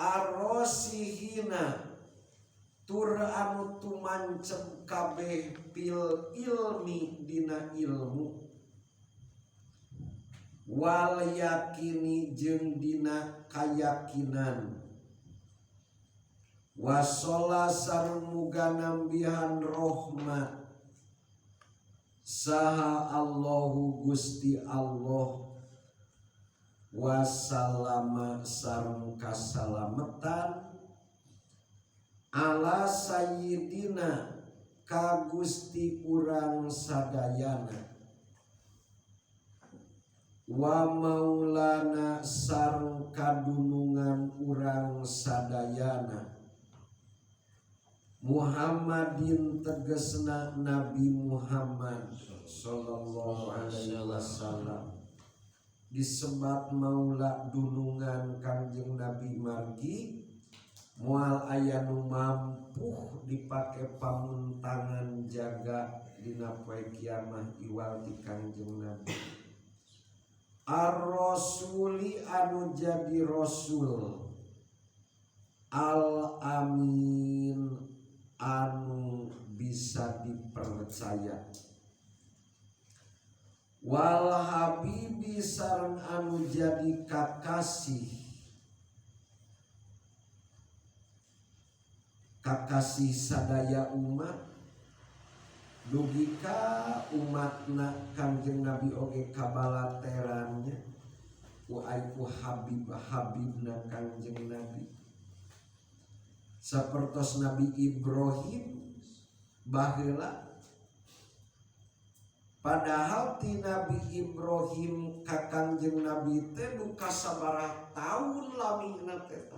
Arrosihina tur anu tumancep kabeh fil ilmi dina ilmu wal yakini jeung dina kayakinan wasola sareng muga nambihan rahmat saha Allahu Gusti Allah wasallama sareng kasalametan ala sayyidina ka Gusti urang sadayana wa maulana sareng kadunungan urang sadayana Muhammadin tegesna Nabi Muhammad sallallahu alaihi wasallam disebat maula dunungan Kangjeng Nabi margi moal aya nu mampuh dipake pamuntangan jaga dina poe kiamah iwal ti Kangjeng Nabi. Ar-rasuli anu jadi rasul al-amin anu bisa dipercaya wal habibi sareng anu jadi kakasih kakasih sadaya umat dugi ka umatna Kangjeng Nabi oge kabalaterannya ku ai ku habib habibna Kangjeng Nabi sapertos Nabi Ibrahim baheula. Padahal ti Nabi Ibrahim ka Kangjeng Nabi teh duka sabaraha tahun lamina teh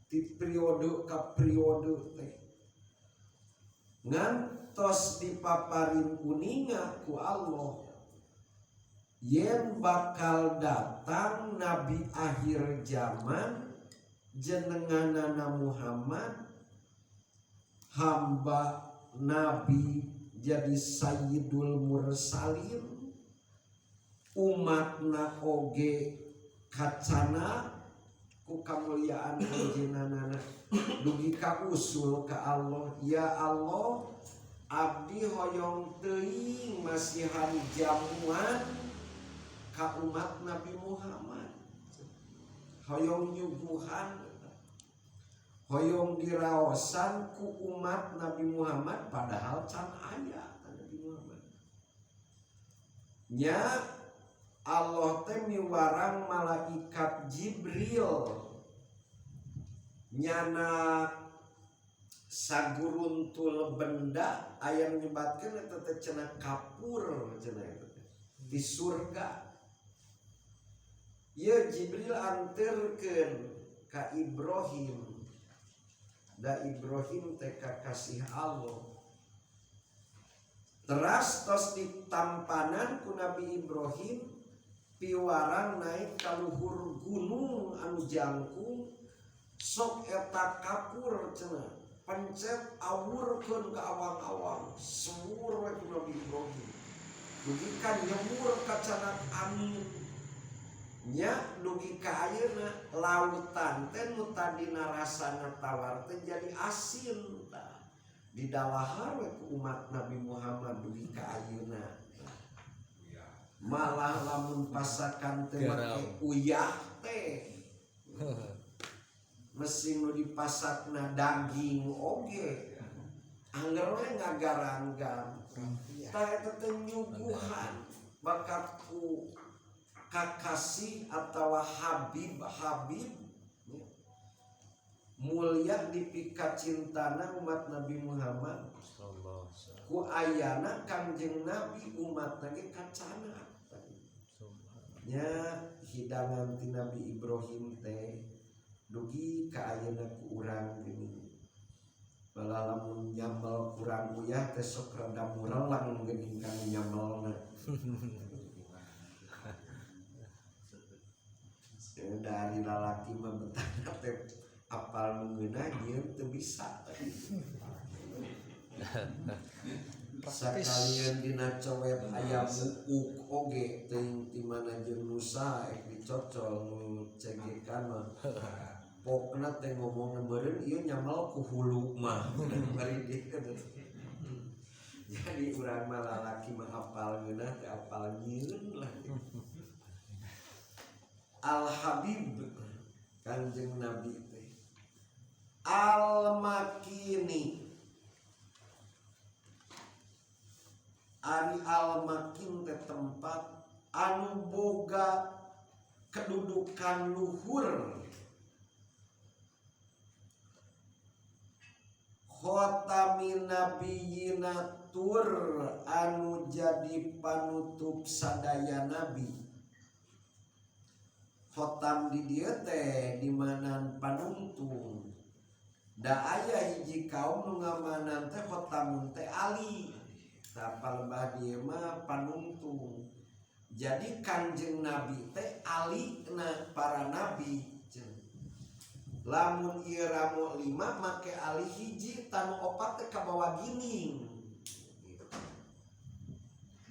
ti periode ka periode teh ngantos dipaparin uninga ku Allah yen bakal datang nabi akhir zaman jenenganana Muhammad hamba nabi jadi sayyidul mursalin umatna oge kacana ku kamuliaan anjeunna dugi ka usul ka Allah ya Allah abdi hoyong teuing masihan jamuan ka umat Nabi Muhammad hoyong nyuguhan hoyong diraosan ku umat Nabi Muhammad padahal can aya Nabi Muhammad nya Allah teh miwarang malaikat Jibril nyana saguruntul benda aya nyebatkeun eta teh cenah kapur cenah eta teh di surga ieu Jibril anterkeun ka Ibrahim da Ibrahim teh kakasih Allah teras tos ditampanan ku Nabi Ibrahim piwarang naik ka luhur gunung anu jangkung sok eta kapur cenah pencet awurkeun ka awang-awang sewur we ku Nabi Ibrahim dugi ka nyemur ka canak angin nya dugi ka ayeuna lautan teh nu tadina rasana tawar teh jadi asin tah didalahar we ku umat Nabi Muhammad dugi ka ayeuna malah lamun pasakan teh make uyah teh mesin nu dipasakna daging oge angger we ngagaranggam tah eta teh nyuguhan bakat ku kakasih atawa habib-habib mulia dipika cintana umat Nabi Muhammad ku ayana Kangjeng Nabi umat ge kacana nya hidangan ti Nabi Ibrahim teh dugi ka ayeuna ku urang geuning malah lamun nyambel kurang uyah teh sok rada murelang geuning kana nyambelna. Dari lalaki mah betah teh apal nu ngeunah jeung teu bisa. Sakalian dina cowet aya buuk oge teuing ti mana jeung nu saha ek dicocol nu cegekan mah. Pokna teh ngomong meureun ieu nyamal ku hulu mah. Merinding. Jadi urang mah lalaki mah apal ngeunah teh apal nyieun lah. Al Habib Kanjeng Nabi teh. Al Makini. Ari al makin teh tempat anu boga kedudukan luhur. Khotami nabiyina tur anu jadi panutup sadaya nabi. Khotam di dieu teh dimanan panungtung. Da aya hiji kaum nu ngamanan teh khotamun teh ali. Tah palebah dieu mah panungtung. Jadi Kanjeng Nabi teh alina para nabi. Lamun ieu ramo 5 make ali hiji tanu opat teh kabawa gining.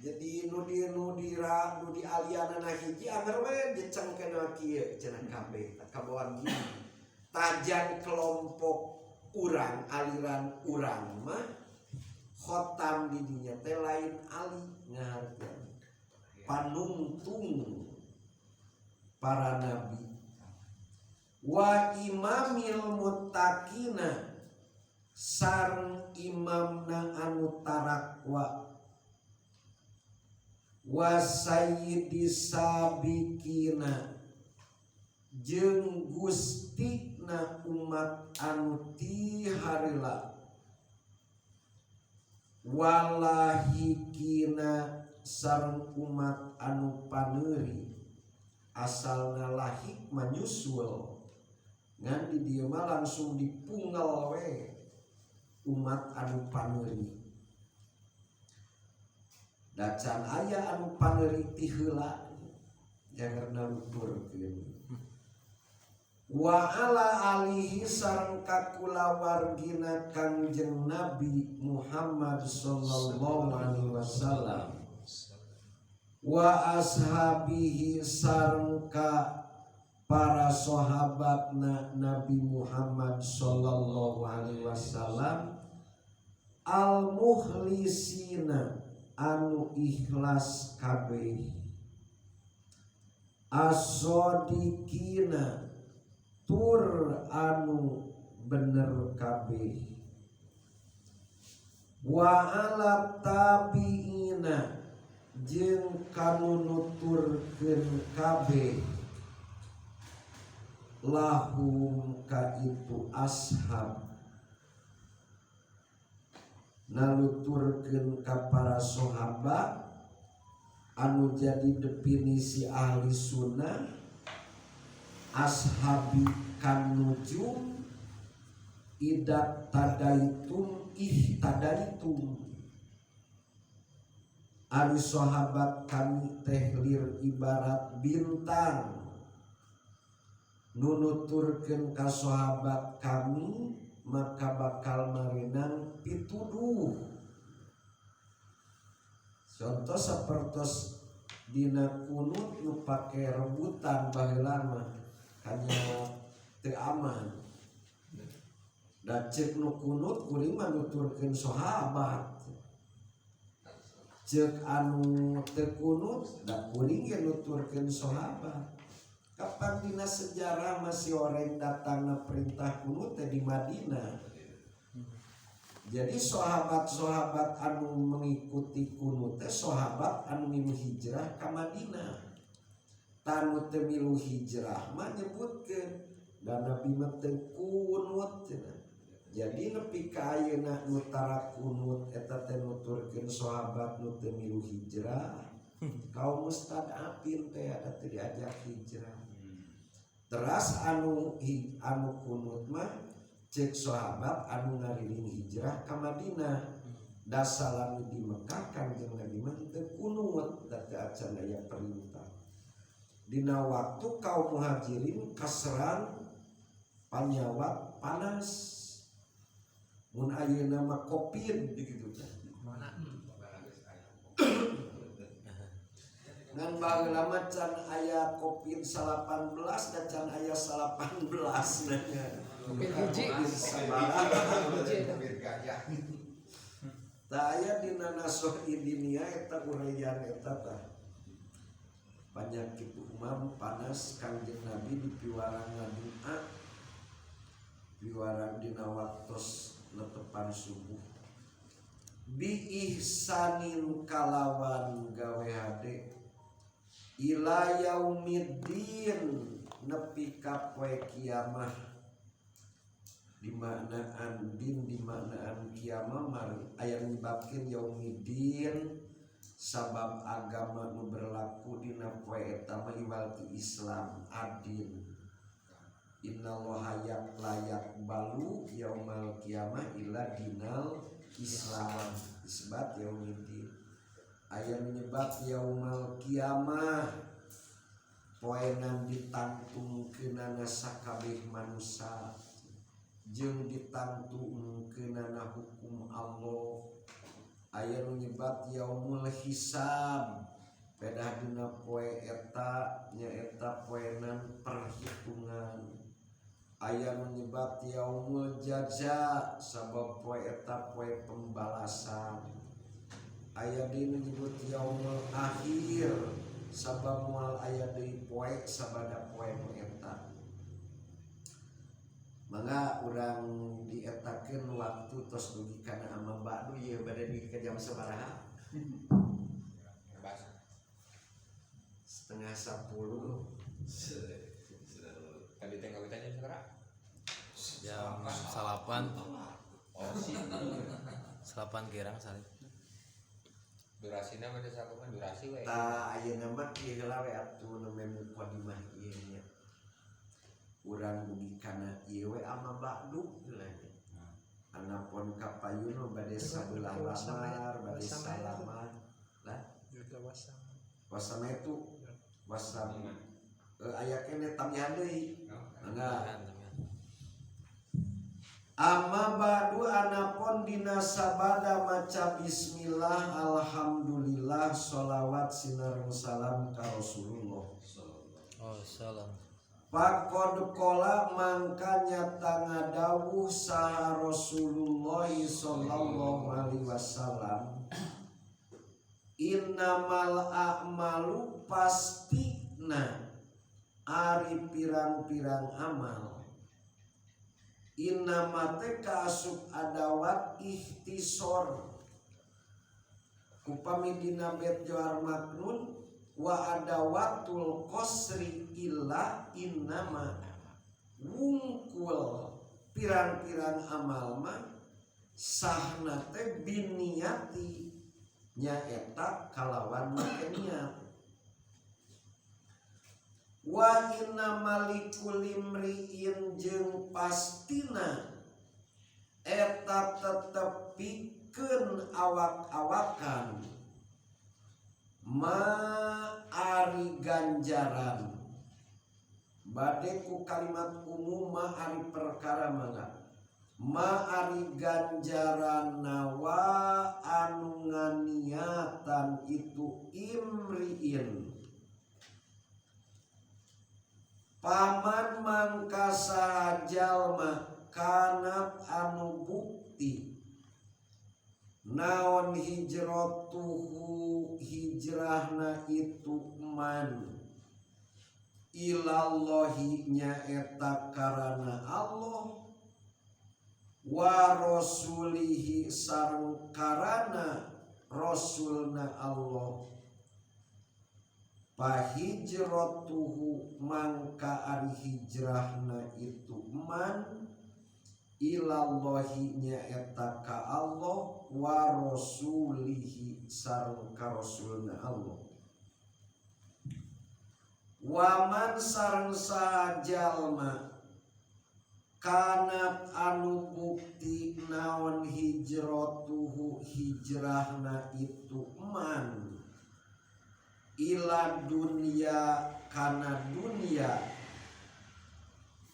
Jadi nu di nu di ra nu di alianana hiji anger we dicengkeun kieu cenah kabeh tah kabawa gining. Tajan kelompok urang aliran urang mah khotam di dinya teh lain ali ngahartian panungtung para nabi. Wa imamil muttaqina sareng imamna anu tarakwa. Wa sayyidis sabiqina jeung gustina umat anu ti harila. Walahikina sareng umat anu paneuri asalna lahik manyusul ngan di dieu mah langsung dipungel we umat anu paneuri. Da can aya anu paneuri ti heula jangan luturkeun. Wa ala alihi sareng kakulawargina Kangjeng Nabi Muhammad sallallahu alaihi wasallam. Wa ashabihi sareng ka para sahabatna Nabi Muhammad sallallahu alaihi wasallam al mukhlisina anu ikhlas kabeh, as-sadiqina tur anu bener kabeh, wa ala tabiina jeung kanu nuturkeun kabeh lahum ka itu ashab naluturkeun ka para sahabat anu jadi definisi ahli sunnah ashabi kan nujum idat tadaitum ihtadaitum. Ari sahabat kami teh lir ibarat bintang nunuturkeun ka sahabat kami maka bakal marinang pituduh. Contoh sapertos dina kunut nu pake rebutan baheula mah hanya teu aman. Da ceuk nu kunut kuring mah nuturkeun sahabat. Ceuk anu teu kunut da kuring ge nuturkeun sahabat. Kapan dina sejarah masih orang datangna perintah kunut teh di Madinah. Jadi sahabat-sahabat anu mengikuti kunut teh sahabat anu milu hijrah ka Madinah. Tanu teu milu hijrah mah nyebutkeun dan Nabi mah teu kunut cenah. Jadi nepi ka ayeuna nu tara kunut eta teh nuturkeun sahabat nu teu milu hijrah. Kaum mustad'afin teh ada teu diajak hijrah. Teras anu kunut mah cek sahabat anu ngariring hijrah ka Madinah. Da salami di Mekah Kangjeng Nabi mah teu kunut da teu acan aya perintah. Dina waktu kaum muhajirin kaserang panyawat panas. Mun ayeuna mah Covid gitu kan. Ngan baheula mah can aya Covid-19 dan can aya 18 nanya. Covid hiji. Sabaraha. Hiji eta. Tah, aya dina Nasohi Diniyah eta uraian eta tah. Penyakit umam panas, Kangjeng Nabi dipiwarang ngadua. Piwarang dina waktos netepan subuh. Bi ihsanin kalawan gawe hade ila yaumiddin nepi ka poe kiamah, dimaknaan din, dimaknaan kiamah. Mari aya nyebabkeun yaumiddin sabab agama nu berlaku dina poe eta mah iwal ti Islam adin, innallaha la yaqbalu yaumal kiamah illa dinal Islam, isbat yaumiddin. Aya menyebab yaumal kiamah poenan ditangtungkeunana sakabeh manusia jeung ditangtungkeunana hukum Allah. Aya nu nyebat yaumul hisab, pedah dina poe eta nyaeta poenan perhitungan. Aya nu nyebat yaumul jaza, sabab poe eta poe pembalasan. Aya deui nu nyebut yaumul akhir, sabab moal aya deui poe sabada poe nu eta. Mangga urang dietakeun waktu tos dugi kana amma ba'du. Ieu bade dugi ka jam sabaraha? Bebas. 9.30. Tadi teh kawitan jam sabaraha? Jam 9. Oh sih. 9 kirang salib. Durasina mah sakumaha durasi we. Tah, ayeuna mah kieu heula we atuh, nembe mukadimah ieu nya. Urang dugi kana ieu we amma ba'du heula nya. Anapun kapayun bade sabelah lamar, bade salaman lah. Juga wasam. Wasam itu wasam aya keneh tambahan deui. Mangga. Amma ba'du, anapun dina sabada maca bismillah, alhamdulillah, sholawat sinareng salam ka Rasulullah. Oh, salam. Faqad qala, mangka nyata ngadawuh saha Rasulullah sallallahu alaihi wasallam, innamal a'malu pastina ari pirang-pirang amal. Innama teh kaasup adawat ikhtisor, upami dina bet Jawhar Maknun wa adawatul qasri illa innama wungkul pirang-pirang amal mah sahna teh biniyati nyaeta kalawan make niat, wa inna likulli imri'in jeung pastina eta tetep pikeun awak-awakan ma ari ganjaran. Bade ku kalimat umum ma ari perkara, mangga ma ari ganjaran nawa anu nganiatan itu imriin. Paman mangka saha jalma kanat anu bukti naon hijratuhu hijrahna itu man ilallahi nyaeta karana Allah wa rasulihi sareng karana rasulna Allah, pahijratuhu mangka ari hijrahna itu man ilallahi nyaeta ka Allah wa rasulihi sareng ka rasulna Allah. Waman sareng saha jalma kanat anu bukti naon hijratuhu hijrahna itu man ila dunya kana dunya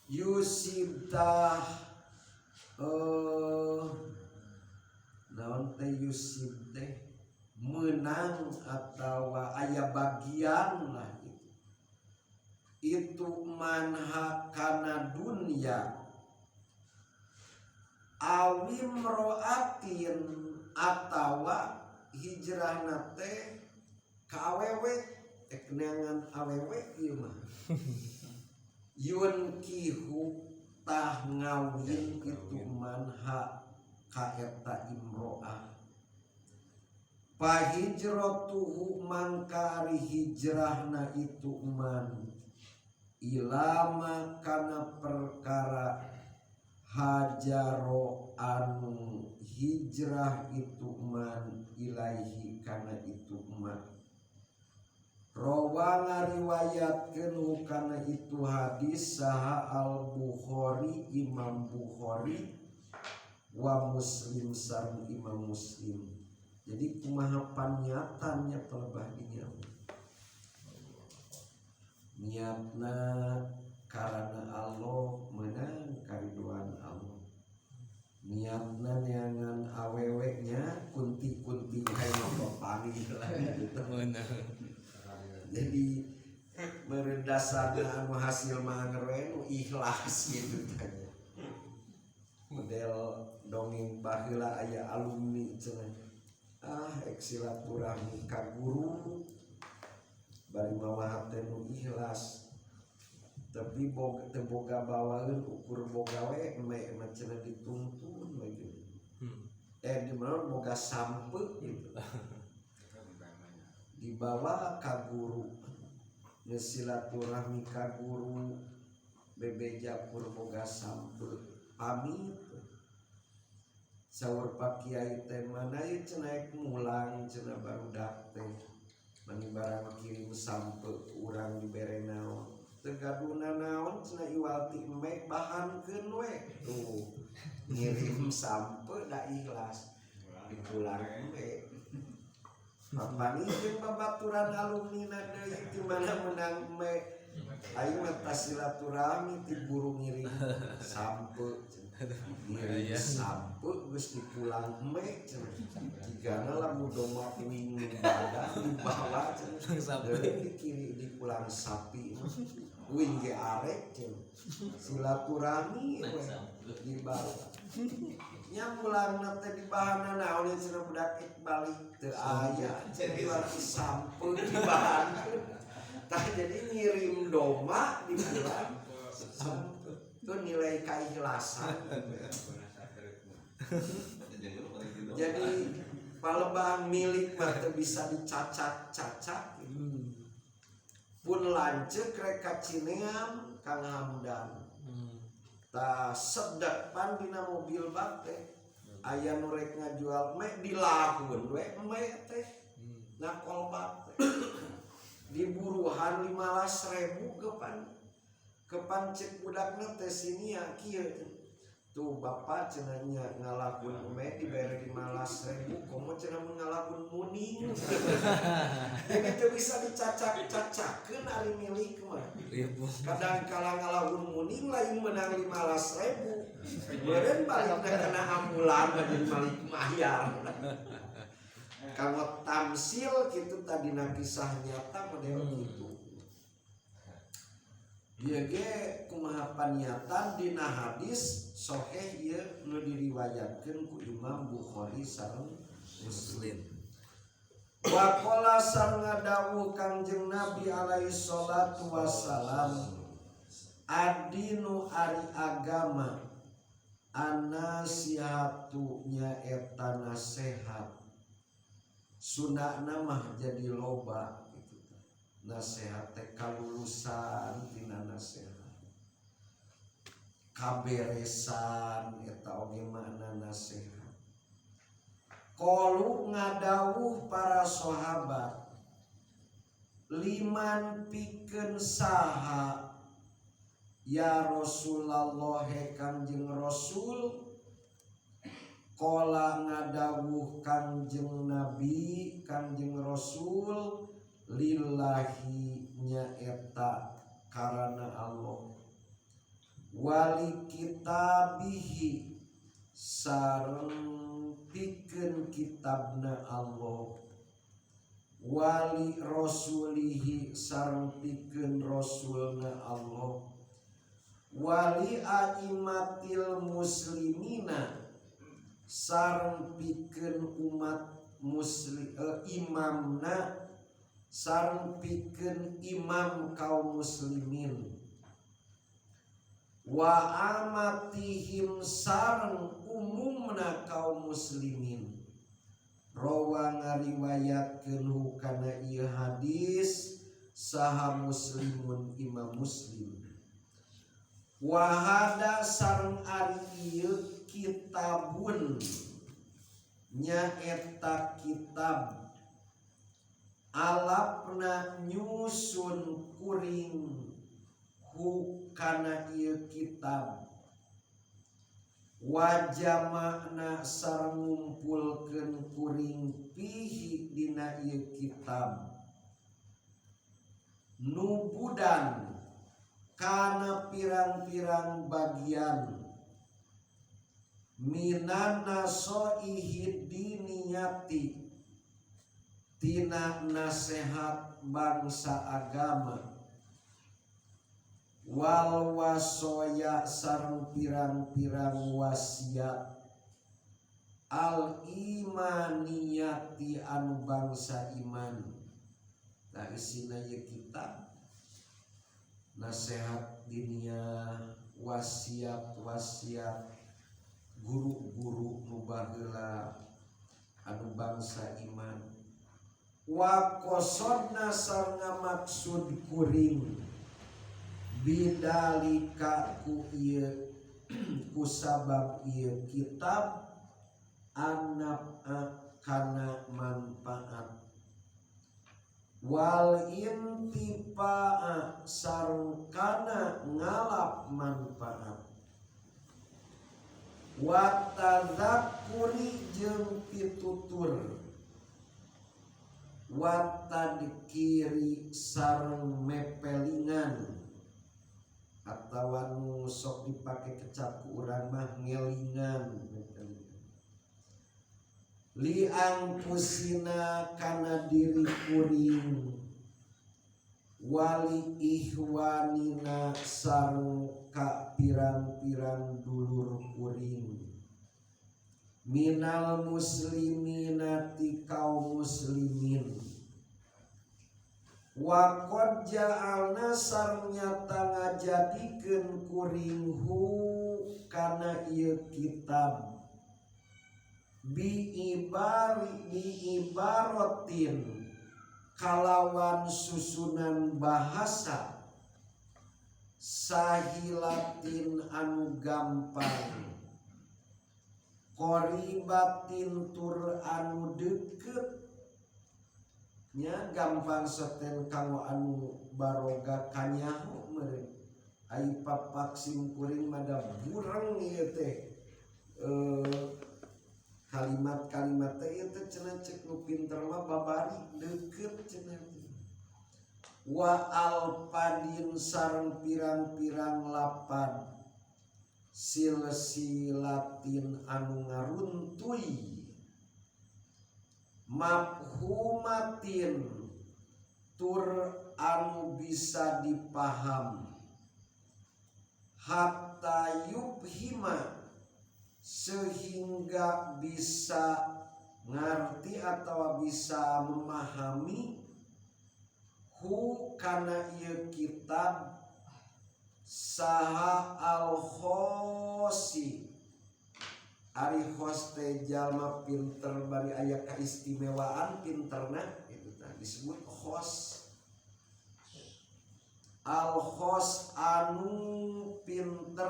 yusibtah naon teh yusib teh. Menang atau aya bagian lah gitu. Itu manha kana dunya awimroatin atawa hijrahna teh ka awewe, ek neangan awewe ieu mah, yunkihu tah ngawin itu manha ka eta imroah, pahijratuhu mangka ari hijrahna itu man ilama kana perkara hajaro anu hijrah itu man ilaihi kana itu man. Rawa ngariwayatkeun kana itu hadis saha Al Bukhari, Imam Bukhari, wa Muslim sareng Imam Muslim. Jadi kumaha paniatannya pelebah dinya, niatna karena Allah menang kariduan Allah, niatna neangan awewe nya kunti-kunti hayang papanggih lah gitu. Meunang. Jadi meureun dasarna anu hasil mah anger we nu ikhlas gitu tanya. Model dongeng baheula aya alumni cenah, ah, ek silaturahmi ka guru bari mawa hate nu ikhlas tapi boga teu boga bawaeun, ukur boga we eme mah cenah dituntun we gitu. Eh, di mana boga sampeu gitu dibawa ka guru, geus silaturahmi ka guru, bebeja kur boga sampeu, pamit. Saur Pak Kiai teh, "Mana ieu?" cenah, "Ek mulang," cenah, "barudak teh mani barang kirim sampeu urang dibere naon?" "Teu gaduhna naon," cenah, "iwal ti embe, bahankeun we." Tuh, ngirim sampeu da ikhlas dipulang embe. Papanggih jeung babaturan alumni na deui, ti mana menang embe? "Aing mah tas silaturahmi ti guru ngirim sampeu cenah." Ngirim sampeu geus dipulang embe cenah. Jigana lamun domba uing nu badag dibawa cenah. Sapi. Deui dikiri dipulang sapi mah. Uing ge arek cenah. Silaturahmi we dibawa. Nya pulangna teh dibahana naon cenah budak ek balik teu aya jadi lagi sampeu dibahankeun. Tah, jadi ngirim domba dipulang sampeu. Itu nilai keikhlasan. Jadi palebah milik mah teu bisa dicacak-cacak gitu. Pun lanceuk rek ka Cineam, Kang Hamdan. Tah, sedek pan dina mobil bak teh aya nu rek ngajual me, dilahun we me teh na kolbak teh diburuhan 15.000. Kepan kepan cek budakna teh sinia kieu, "Tuh bapak," cenah nya, "ngalakun me dibere 15.000, komo cenah mun ngalakun muning." Jadi teu bisa dicacak-cacakeun ari milik mah. Ribu. Kadang kala ngalahun muning lain menang 15.000, meureun balikna kena ambulan jadi malik mayar. Kanggo tamsil kitu tadi na kisah nyata model kitu. Ieu ge kumaha paniatan dina hadis sahih ieu nu diriwayatkeun ku Imam Bukhari sareng Muslim. Wa qala sareng ngadawuh Kangjeng Nabi alaihi salatu wassalam, adinu ari agama anasihatu nyaeta nasehat. Sunahna mah jadi loba gitu. Nasehat teh kalulusan tina nasehat, kaberesan eta oge makna nasehat. Qalu ngadawuh para sahabat, liman pikeun saha ya Rasulullah, he Kangjeng Rasul? Qala ngadawuh Kangjeng Nabi, Kangjeng Rasul, lillahi nyaeta karana Allah, wali kitabihi sareng pikeun kitabna Allah. Wali rasulihi sareng pikeun rasulna Allah, wali aimatil muslimina sareng pikeun umat muslim, imamna, sareng pikeun imam kaum muslimin, wa amatihim sareng umumna kaum muslimin. Rawa, ngariwayatkeun, hu kana ieu hadis, saha Muslimun, Imam Muslim. Wa hadza sareng ari ieu, kitabun, nyaeta kitab, alafna, nyusun kuring, hu kana ieu kitab, wa jama'na sareng ngumpulkeun kuring, fihi dina ieu kitab, nubudan, kana pirang-pirang bagian, minan nasoihi diniyati, tina nasehat bangsa agama, wal wasoya sareng pirang-pirang wasiat, al imaniyati, anu bangsa iman. Nah, isina ieu kitab nasehat diniyah, wasiat-wasiat guru-guru nu baheula anu bangsa iman. Wa qosodna sareng maksud kuring, bidalika, ku ieu, ku sabab ieu kitab, annaf kana manfaat, wal intifaa sareng kana ngalap manfaat, wa tadzakkuri jeung pitutur, wa tadkiri sareng mepelingan, atawa nu sok dipake kecap ku urang mah ngelingan, mepelingan, li anfusina, kana diri kuring, wali ikhwanina sareng ka pirang-pirang dulur kuring, minal muslimina, ti kaum muslimin. Wa qad ja'alna sareng nyata ngajadikeun kuring, hu kana ieu kitab, bi ibari bi ibaratin, kalawan susunan bahasa, sahilatin, anu gampang, qoribatin, tur anu deket nya, gampang soten kanggo anu baroga kanyaho meureun. Ai papak sim kuring mah da bureng ieu teh, kalimat-kalimat teh ieu teh cenah cek nu pinter mah babari deket cenah teh. Wa alfadin sareng pirang-pirang lapad, silsilatin, anu ngaruntuy, mafhumatin, tur anu bisa dipaham, hatta yufhima, sehingga bisa ngerti atau bisa memahami, hu kana ieu kitab, saha al khosi. Ari khos teh jalma pinter bari aya kaistimewaan pinterna itu tah disebut khos. Al khos, anu pinter,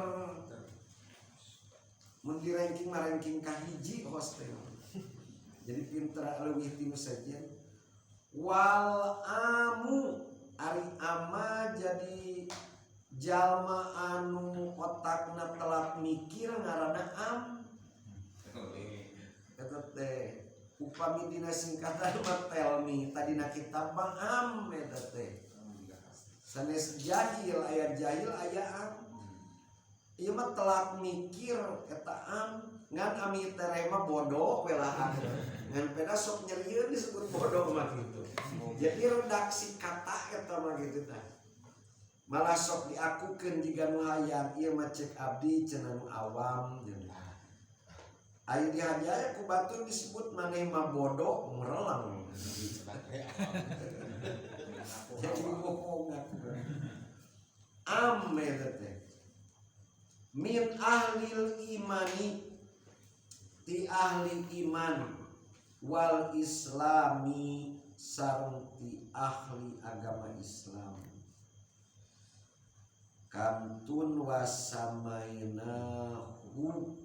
mun di ranking mah ranking kahiji khos teh, jadi pinter leuwih ti nu sejen. Wal amu, ari ama jadi jalma anu otakna telat mikir ngaranna am. Eta teh upami dina singkatan mah telmi, tadina kitab mah am eta teh. Sanes jahil, aya jahil, aya am. Ieu mah telat mikir eta am. Ngan ami tereh mah bodoh we lah. Ngan peda sok nyerieun disebut bodoh mah gitu. Jadi redaksi kata eta mah gitu tah. Malah sok diakukeun jiga nu hayang ieu mah cek abdi cenah nu awam. Aya di hadiah ku batur disebut maneh mah bodoh merelang. Jadi bohong aku. Am eta teh. Min ahlil imani, ti ahli iman, wal islami sareng ti ahli agama Islam. Kantun wasamainahu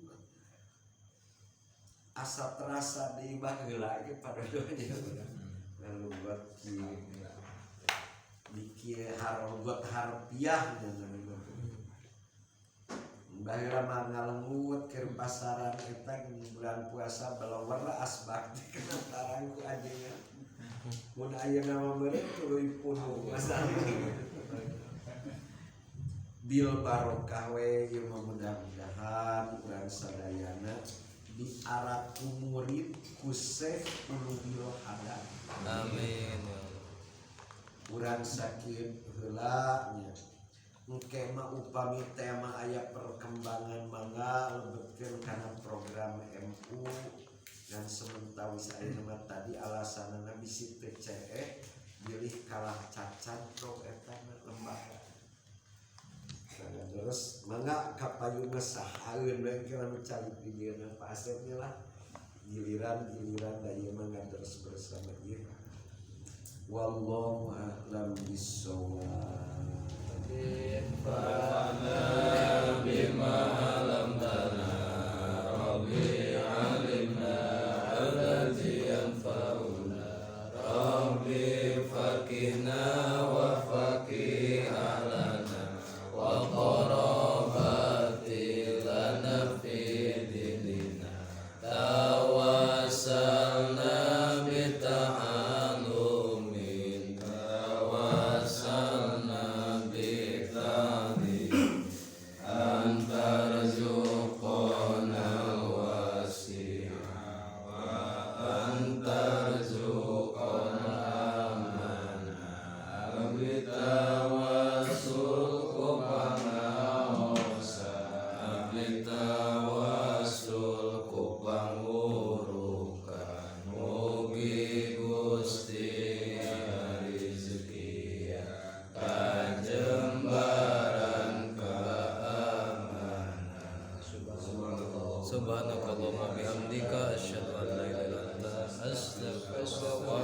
asa terasa di baheula ge padodonya lalu buat di kieu harogot harpiah baheula mah ngalengut keur pasaran eta bulan puasa belewer asbak di kena tarang ku ajengan mun ayeuna mah meureun tuluy punuh masalah bil barokah we ieu mah mudah-mudahan urang sadayana diarak ku murid ku Syekh Ulumil Hadad. Amin ya Allah. Urang sakit heula nya. Engke mah upami tema aya perkembangan mangga lebetkeun kana program MU dan sementawis ayeuna mah tadi alasanana bisi teu ceeh bilih kalah cacat pro eta lembaga. Nah, terus mangga kapayunna sahaeun we engke anu calik di dieu Pak Asep nya lah. Giliran-giliran da ieu mah terus bersama ieu. Wallahu a'lam bissawab. Bima 'allamtana rabbi 'allimna allazi yanfa'una rabbi faqihna wa faqih ahlana wa qarabati lana fi dinina tawassalna bi ta'alumin tawassalna bi ta'lim antarzuqana wasi'a wa antarzuqana amana abdi tawassul ku pangaosa abdi tawassul ku pangurukan mugi Gusti rizkiya kajembaran keamanan. Subhanakallahumma bihamdika asyhadu an la ilaha illa anta astaghfiruka wa